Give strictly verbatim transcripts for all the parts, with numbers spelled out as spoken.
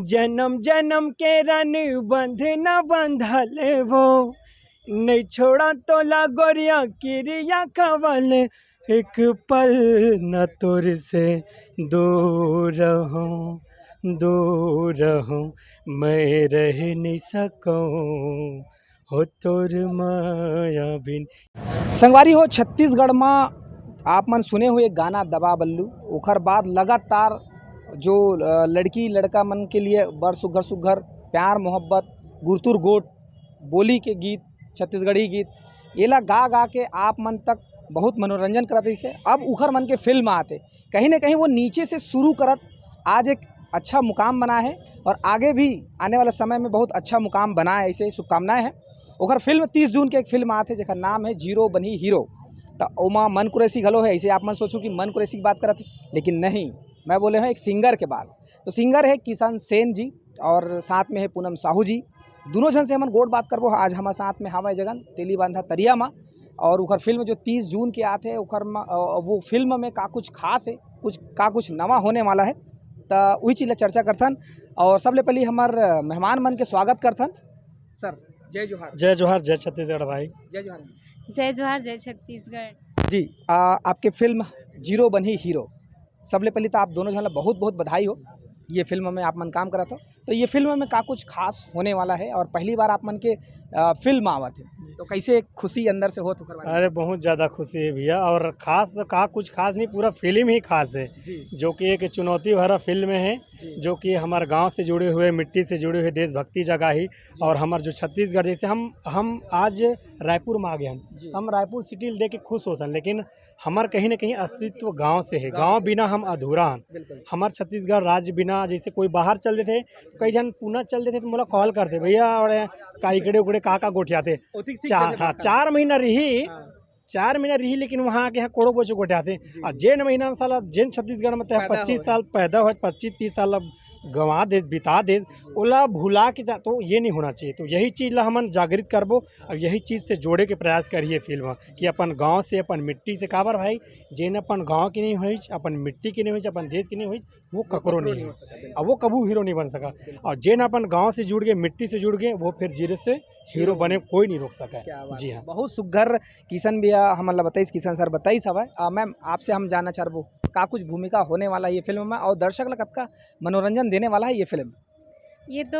जन्म जन्म के रन बंधना बंधले वो, नहीं छोड़ा तोला गोरिया किरिया खवले, एक पल न तोर से दूर रहूं, दूर रहूं, मैं रह नहीं सकूं, हो तोर माया बिन। संगवारी हो, छत्तीसगढ़ में आप मन सुने हो एक गाना दबा बल्लू, ओखर बाद लगातार जो, अ, लड़की लड़का मन के लिए बड़ सुघर सुघर प्यार मोहब्बत, गुरतुर गोट, बोली के गीत, छत्तीसगढ़ी गीत, एला गा गा के आप मन तक बहुत मनोरंजन करत रहिस हे। अब उखर मन के फिल्म आते, कहीं ना कहीं वो नीचे से शुरू करत आज एक अच्छा मुकाम बना है और आगे भी आने वाला समय में बहुत अच्छा मुकाम बनाए, ऐसे शुभकामनाएं हैं। ओखर फिल्म तीस जून के एक फिल्म आते, जेकर नाम है जीरो बनी हीरो। तो ओमा मन कुरैशी घलो है, ऐसे आप मन सोचो कि मन कुरैशी की बात करत है, लेकिन नहीं, मैं बोले हूँ एक सिंगर के बात। तो सिंगर है किशन सेन जी और साथ में है पूनम साहू जी। दोनों झन से हमन गोठ बात करबो। आज हमारे साथ में हवय जगन तेली बांधा तरिया मा, और उखर फिल्म जो तीस जून के आत है, उखर म-, अ, वो फिल्म में का कुछ खास है, कुछ का कुछ नवा होने वाला है, त उही चीज ला चर्चा करथन। और सबले पहले हमर मेहमान मन के स्वागत करथन। सर, जय जोहार। जय जोहार, जय छत्तीसगढ़ भाई। जय जोहार। जय जोहार, जय छत्तीसगढ़। जी, आ, आपके फिल्म जीरो बनी हीरो, सबले पहले तो आप दोनों झन ला बहुत बहुत बधाई हो, ये फिल्म में आप मन काम करत हो। तो ये फिल्म में का कुछ खास होने वाला है और पहली बार आप मन के, आ, फिल्म आवत है, तो कैसे खुशी अंदर से होत ओकर बारे में? अरे, बहुत ज़्यादा खुशी है भैया, और खास का कुछ खास नहीं, पूरा फिल्म ही खास है, जी। जो कि एक चुनौती भरा फिल्म है, जी। जो कि हमारे गांव से जुड़े हुए, मिट्टी से जुड़े हुए, देशभक्ति जगाही। जी। और हमारे जो छत्तीसगढ़, जैसे हम हम आज रायपुर में आ गए, हम जी। हम रायपुर सिटी देख के खुश होथन, लेकिन हमर कहीं ना कहीं अस्तित्व गांव से है। गांव गांव से। बिना हम अधूरा हन। बिल्कुल। हमर छत्तीसगढ़ राज्य बिना, जैसे कोई बाहर चल देथे, तो कई झन पुना चल देथे, तो मोला कॉल करथे, "भैया, और का इकड़े उकड़े का का गोठियाथे?" ओतिक सीख चार, चल हाँ, देथे। चार महीना रही, हाँ। चार महीना रही, लेकिन वहाँ आके यहाँ कोड़ो बोचो गोठियाथे। जी, और जी। जेन महीना में साला, जेन छत्तीसगढ़ में ते पैदा पच्चीस होए। साल पैदा होए, पच्चीस तीस साल अब गंवा देस, बिता देस, जी। ओला भुला के जा, तो ये नहीं होना चाहिए। तो यही चीज ला हमन जागृत करबो। अब यही चीज से जोड़े के प्रयास करिए फिल्म, कि अपन गांव से, अपन मिट्टी से। काबर भाई, जेन अपन गांव के नहीं होइच, अपन मिट्टी के नहीं होइच, अपन देश के नहीं होइच, वो वो ककरो ककरो नहीं नहीं हो। हो सकता, बिल्कुल। अब वो कभू हीरो नहीं बन सका। बिल्कुल। और जेन अपन गांव से जुड़ गए, मिट्टी से जुड़ गए, वो फिर जीरो से हीरो हीरो बने बने। कोई नहीं रोक सका। क्या बात जी है। हाँ। बहुत सुघर किशन भैया हमन ला बताइस, किशन सर बताइस हवय। आ, मैम, आपसे हम जानना चाहबो, का कुछ भूमिका होने वाला है ये फिल्म में और दर्शक ला कतका मनोरंजन देने वाला है ये फिल्म? ये तो,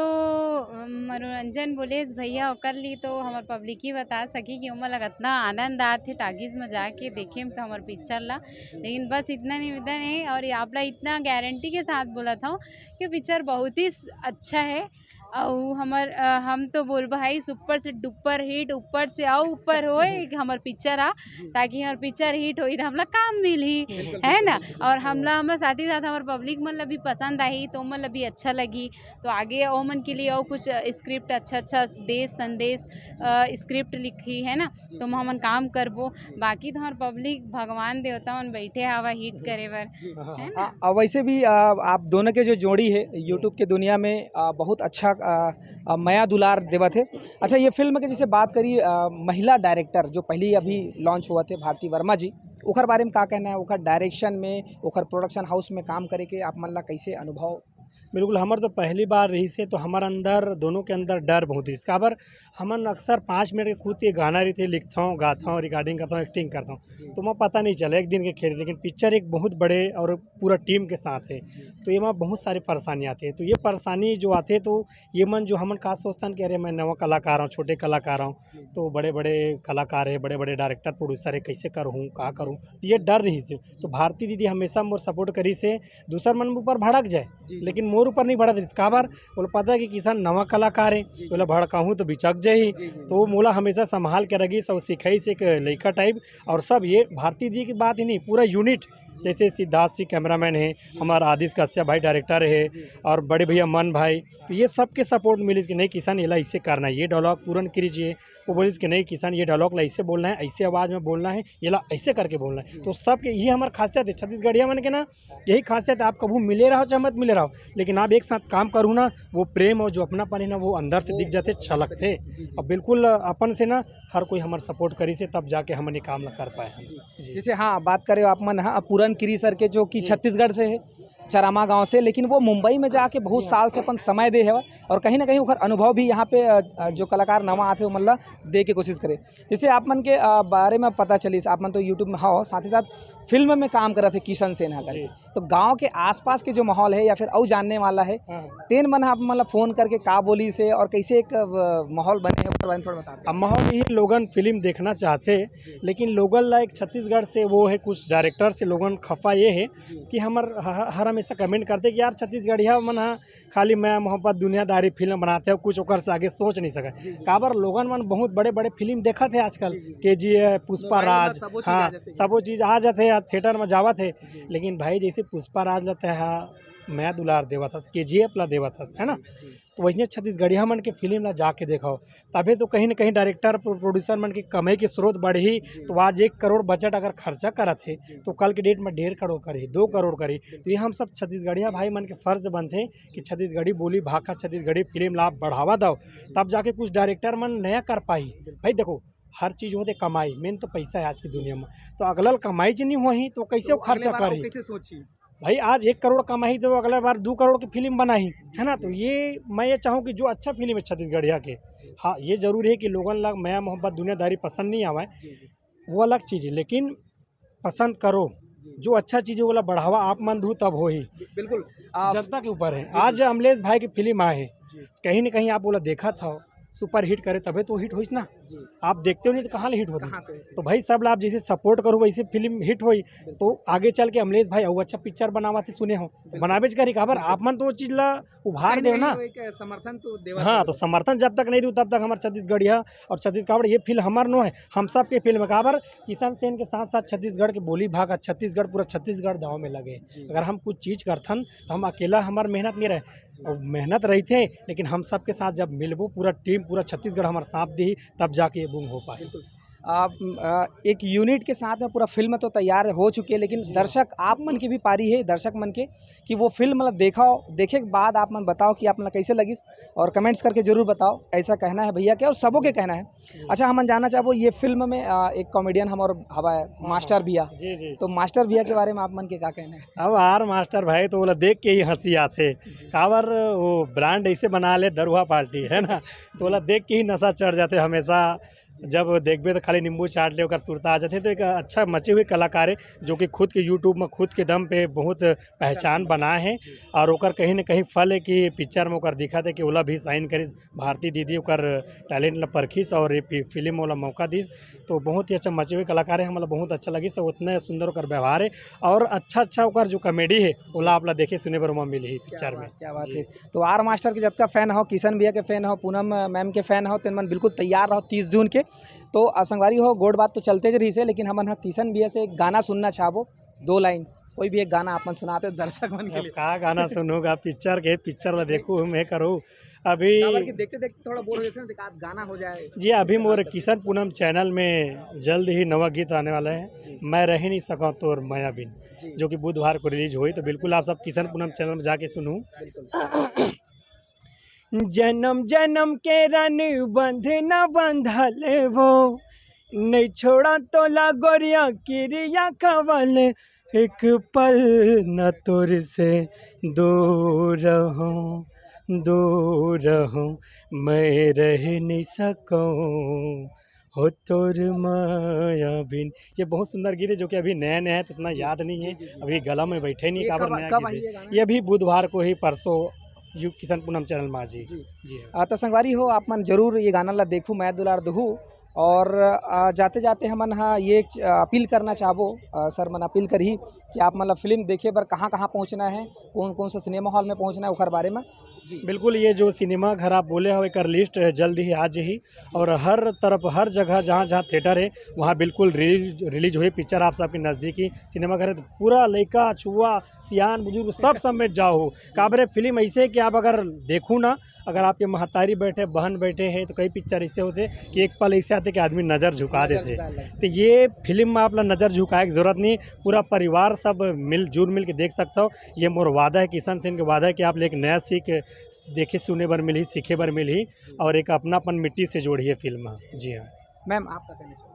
अम, मनोरंजन बोलेस भैया, ओकर लिए तो हमर पब्लिक ही बता सकी कि ओमन ला कतना आनंद आत हे टाकीज में जाके देखे में तो हमर पिक्चर ला। लेकिन बस इतना निवेदन है और ये आप ला इतना गारंटी के साथ बोलत हूँ कि पिक्चर बहुत ही स-, अच्छा है। अउ हमर, अ, हम तो बोलबो भाई, सुपर से डुपर हिट, ऊपर से अउ ऊपर होए हमर पिक्चर हा, जी। ताकि हमर पिक्चर हिट होई त हमला काम मिलही, बिल्कुल, है बिल्कुल, ना? बिल्कुल, और बिल्कुल। हमला, हमर साथ ही साथ हमर पब्लिक मन ला भी पसंद आही, तो ओमन ला भी अच्छा लगही। तो आगे ओमन के लिए अउ कुछ स्क्रिप्ट अच्छा-अच्छा देश संदेश, अ, स्क्रिप्ट लिखही, है ना? जी। तो हमन काम करबो। बाकी तो हमर पब्लिक भगवान देवता मन बैठे हवा हिट करे बर, जी। है ना? हाँ, अ, वैसे भी, अ, आप दोनों के जो जोड़ी है, जी। YouTube के दुनिया में, अ, बहुत अच्छा, अ, अ, मया दुलार देवत है। अच्छा, ये फिल्म के जैसे बात करी, अ, महिला डायरेक्टर जो पहली अभी लॉन्च हुआ थे, भारती वर्मा जी, ओकर बारे में का कहना है? ओकर डायरेक्शन में, ओकर प्रोडक्शन हाउस में काम करे के आप मन ला कैसे अनुभव? बिल्कुल, हमर तो पहली बार रहिस हे, तो हमर अंदर, दोनों के अंदर डर बहुत रहिस। काबर, हमन अक्सर पाँच मिनट के खुद के गाना रहिथे, लिखथौं, गाथौं, रिकॉर्डिंग करथौं, एक्टिंग करथौं, जी। तो ओमा पता नहीं चला, एक दिन के खेल। लेकिन पिक्चर एक बहुत बड़े और पूरा टीम के साथ है, जी। तो एमा बहुत सारी परेशानी आती है। तो ये परेशानी जो आते, तो ये मन जो हमन का सोचथन कि अरे, मैं नवा कलाकार हूँ, छोटे कलाकार हूँ, जी। तो बड़े-बड़े कलाकार है, बड़े-बड़े डायरेक्टर, प्रोड्यूसर है, कैसे करूँ, का करूँ, तो ये डर रहिस हे। तो भारती दीदी हमेशा मोर सपोर्ट करिस हे, दूसर मन ऊपर भड़क जाए, जी, जी। लेकिन मोर ऊपर नहीं भड़क रहिस। काबर? ओला पता है कि किशन नवा कलाकार है, जी, जी। ओला भड़काहूँ तो बिचक जाही। जी, जी, तो जी। मोला हमेशा संभाल के रखिस अउ सिखाइस एक लइका टाइप। और सब ये भारती दी की बात ही नहीं, पूरा यूनिट, जी। जैसे सिद्धार्थ सिंह कैमरामैन है, जी। हमारा आदिश कश्यप भाई डायरेक्टर है, जी। और बड़े भैया मन भाई, तो ये सबके सपोर्ट मिलिस कि नहीं किशन, एला ऐसे करना है, ये डायलॉग पूरन करी चाहिए। वो बोलिस कि नहीं किशन, ये डायलॉग ला ऐसे बोलना है, ऐसे आवाज़ में बोलना है, ये ला ऐसे करके बोलना है। जी। तो सबके ये हमार खासियत है छत्तीसगढ़िया मन के ना, यही खासियत है। आप कभू मिले रहो चाहे मत मिले रहो, लेकिन आप एक साथ काम करू ना, वो प्रेम और जो अपनापन है ना, वो अंदर से वो दिख जाते, छलकते। जी, जी। अब बिल्कुल अपन से ना हर कोई हमार सपोर्ट करिस हे, तब जाके हमन ये काम ला कर पाए हैं। जी। जी। जैसे, हाँ, बात करे आप मन, हाँ, पूरन किरी सर के, जो कि जी। छत्तीसगढ़ से है, चरामा गांव से, लेकिन वो मुंबई में जाके बहुत साल से अपन समय दे हवय और कहीं ना कहीं ओकर अनुभव भी यहाँ पे अ, अ, जो कलाकार नवा आथे ओमन ला दे के कोशिश करे। जैसे आप मन के अ, बारे में पता चलिस, आप मन तो यूट्यूब में हव, साथ ही साथ फिल्म में काम करत हे किशन सेन हा करके। तो गांव के आसपास के जो माहौल है या फिर अउ जानने वाला है, तेन मन ह आप मन ला फोन करके का बोलिस हे और कैसे एक अ, माहौल बने है, ओकर बारे में थोड़ा बताते। अब माहौल ये लोगन फिल्म देखना चाहते, लेकिन लोगन ला एक छत्तीसगढ़ से वो है, कुछ डायरेक्टर से लोगन खफा ये है कि हमर ह- ह- हर हमेशा कमेंट करते कि यार छत्तीसगढ़िया मन ह खाली मैं मोहब्बत दुनियादारी फिल्म बनाते हैं, कुछ ओकर से आगे सोच नहीं सके। काबर लोगन मन बहुत बड़े बड़े फिल्म देखत है आजकल, के जी एफ, पुष्पा राज, हाँ, सबो चीज आ जाथे यार, थिएटर में जावत है। लेकिन भाई जैसे पुष्पा राज ला तैं हा मया दुलार देवत हस, के जी एफ ला देवत हस, है ना? तो वैसने छत्तीसगढ़िया मन के फिल्म ला जाके देखव, तभे तो कहीं ना कहीं डायरेक्टर प्रो-, प्रोड्यूसर मन के कमाई के स्रोत बढ़ही। तो आज एक करोड़ बजट अगर खर्चा करत है, तो कल के डेट में डेढ़ करोड़ करही, दो करोड़ करही। तो ये हम सब छत्तीसगढ़िया भाई मन के फर्ज बनथे कि छत्तीसगढ़ी बोली भाखा, छत्तीसगढ़ी फिल्म ला आप बढ़ावा दव, तब जाके कुछ डायरेक्टर मन नया कर पाही। भाई देखो, हर चीज होथे कमाई, मेन तो पैसा है आज की दुनिया में। तो अगला ल कमाई च नहीं होही तो कैसे वो खर्चा करही? भाई आज एक करोड़ कमाही तो अगला बार दो करोड़ की फिल्म बनाही, है ना? तो ये मैं ये चाहूँ कि जो अच्छा फिल्म है छत्तीसगढ़िया के, हाँ, ये जरूर है कि लोगन ला मया मोहब्बत दुनियादारी पसंद नहीं आवे, वो अलग चीज है, लेकिन पसंद करो, जो अच्छा चीज है ओला बढ़ावा आप मन दू तब होही। बिल्कुल। जनता के ऊपर है। आज अमलेश भाई की फिल्म आए है, कहीं ना कहीं आप ओला देखत हव, सुपर हिट करे तभे तो हिट होइस ना। आप देखते हो नहीं तो कहाँ ले हिट होती? तो भाई सब ला आप जैसे सपोर्ट करो वैसे फिल्म हिट होई। तो आगे चल के अमलेश भाई अउ अच्छा पिक्चर बनावत हे सुने हो, तो बनाबेच करी। काबर आप मन तो वो चीज ला उभार देव ना। एक समर्थन तो देवा, हाँ, तो समर्थन जब तक नहीं दू तब तक हमार छत्तीसगढ़िया और छत्तीसगढ़ ये फिल्म हमार नो है, हम सब के फिल्म है। काबर किशन सेन के साथ साथ छत्तीसगढ़ के बोली भाखा, छत्तीसगढ़, पूरा छत्तीसगढ़ दाव में लगे। अगर हम कुछ चीज करथन तो हम अकेला हमार मेहनत नहीं रहे, और मेहनत रहिथे, लेकिन हम सबके साथ जब मिलबो, पूरा टीम, पूरा छत्तीसगढ़ हमार साथ दी, तब जाके ये बूम हो पाए। बिल्कुल। आप, अ, एक यूनिट के साथ में पूरा फिल्म तो तैयार हो चुके हैं, लेकिन दर्शक आप मन के भी पारी है, दर्शक मन के, कि वो फिल्म मतलब देखा हो, देखे के बाद आप मन बताओ कि आप मन कैसे लगिस, और कमेंट्स करके जरूर बताओ। ऐसा कहना है भैया के और सबों के कहना है। अच्छा, हमन जानना चाहबो, ये फिल्म में, अ, एक कॉमेडियन हमर हवा है, मास्टर भैया। जी, जी। तो मास्टर भैया के बारे में आप मन के का कहना है? अब आर मास्टर भाई तो ओला देख के ही हंसी आथे। काबर वो ब्रांड ऐसे बना ले दरुहा पार्टी, है ना? तो ओला देख के ही नशा चढ़ जाथे हमेशा। जब देखबे तो खाली नींबू चाट ले ओकर सुरता आ जाथे। तो एक अच्छा मचे हुए कलाकार है, जो कि खुद के यूट्यूब में खुद के दम पे बहुत पहचान बनाए है। और ओकर कहीं ना कहीं फल है कि पिक्चर में ओकर दिखत है कि ओला भी साइन करिस भारती दीदी, ओकर टैलेंट ला परखिस और ये फि-, फिल्म ओला मौका दिस। तो बहुत ही अच्छा मचे हुए कलाकार है, हमला बहुत अच्छा लगिस। उतना सुंदर ओकर व्यवहार है और अच्छा अच्छा ओकर जो कॉमेडी है ओला आप ला देखे सुने बर ओमा मिलही पिक्चर में। क्या बात है। तो आर मास्टर के जतका फैन हो, किशन भैया के फैन हो, पूनम मैम के फैन हो, तेन मन बिल्कुल तैयार रहो तीस जून के। तो, अ, संगवारी हो, गोठ बात तो चलते ज रहिस हे, लेकिन हमन ह किशन भैया से एक गाना सुनना चाहबो, दो लाइन, कोई भी एक गाना आप मन सुनाते दर्शक मन के लिए। का गाना सुनहू गा, पिक्चर के, पिक्चर ला देखहू, मैं करू अभी। काबर कि देखते देखते थोड़ा बोर हो जाते हैं ना, तो एक आध गाना हो जाए। जी, अभी मोर किशन पूनम चैनल में जल्द ही नवा गीत आने वाला है, मैं रह नहीं सका तोर मया बिन, जो कि बुधवार को रिलीज हुई। तो बिल्कुल आप सब किशन पूनम चैनल में जाके सुनहू। जनम जनम के रन बंधे ना बंधल वो, नहीं छोड़ा तोला गोरिया किरिया खवल, एक पल न तोर से दूर रहूं, दूर रहूं, मैं रह नहीं सकूं, हो तोर माया बिन। ये बहुत सुंदर गीत है, जो कि अभी नया नया है, तो इतना याद नहीं है। अभी गला में बैठे नहीं, काबर नया गीत है। ये अभी बुधवार को ही, परसों यू किशन पूनम चैनल में जी। जी। जी हाँ। अ, तो संगवारी हो, आप मन जरूर ये गाना ला देखू, मैं दुलार दुहू। और, अ, जाते जाते हमन हा ये एक, अ, अपील करना चाहबो, अ, सर मन अपील करही कि आप मन ला फिल्म देखे बर कहाँ कहाँ पहुँचना है, कौन कौन सा सिनेमा हॉल में पहुँचना है, ओखर बारे में। जी। बिल्कुल, ये जो सिनेमा घर आप बोले हो, एकर लिस्ट है, जल्द ही आ जाही। और हर तरफ, हर जगह जहाँ जहाँ थिएटर है, वहाँ बिल्कुल रिलीज, रिलीज हुई पिक्चर आप सबके नज़दीकी सिनेमा घर है। तो पूरा लइका छुआ, सियान बुजुर्ग सब समेत जाओ हो। काबरे फिल्म ऐसे है कि आप अगर देखू ना, अगर आपके महतारी बैठे, बहन बैठे हैं, तो कई पिक्चर ऐसे होते कि एक पल ऐसे आते कि आदमी नज़र झुका देते। तो ये फिल्म में आप ला नज़र झुकाए की जरूरत नहीं, पूरा परिवार सब मिल, जुल मिल के देख सकता हो। ये मोर वादा है, किशन सेन के वादा है कि आप ले एक नया सीख देखे सुने बर मिलही, सीखे बर मिलही और एक अपनापन मिट्टी से जोड़ही फिल्म। जी हाँ। मैम, आप का कहना चाहोगे?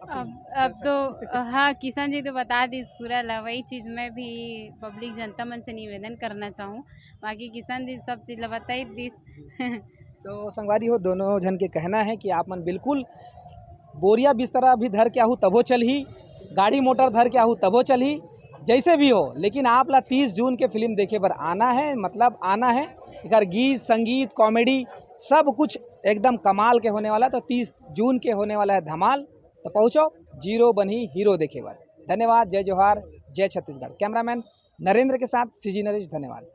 अब अब तो हाँ, किशन जी तो बता दिस पूरा ला। वही चीज मैं भी पब्लिक जनता मन से निवेदन करना चाहूँ, बाकी किशन जी सब चीज ला बताई दिस। तो संगवारी हो, दोनों झन के कहना है कि आप मन बिल्कुल बोरिया बिस्तरा भी धर के आहू तभो चलही, गाड़ी मोटर धर के आहू तभो चलही, जैसे भी हो, लेकिन आप ला तीस जून के फिल्म देखे बर आना है, मतलब आना है। एकर गीत, संगीत, कॉमेडी, सब कुछ एकदम कमाल के होने वाला है। तो तीस जून के होने वाला है धमाल, तो पहुँचो, जीरो बनही हीरो देखे बर। धन्यवाद, जय जोहार, जय छत्तीसगढ़। कैमरामैन नरेंद्र के साथ सीजी नरेश, धन्यवाद।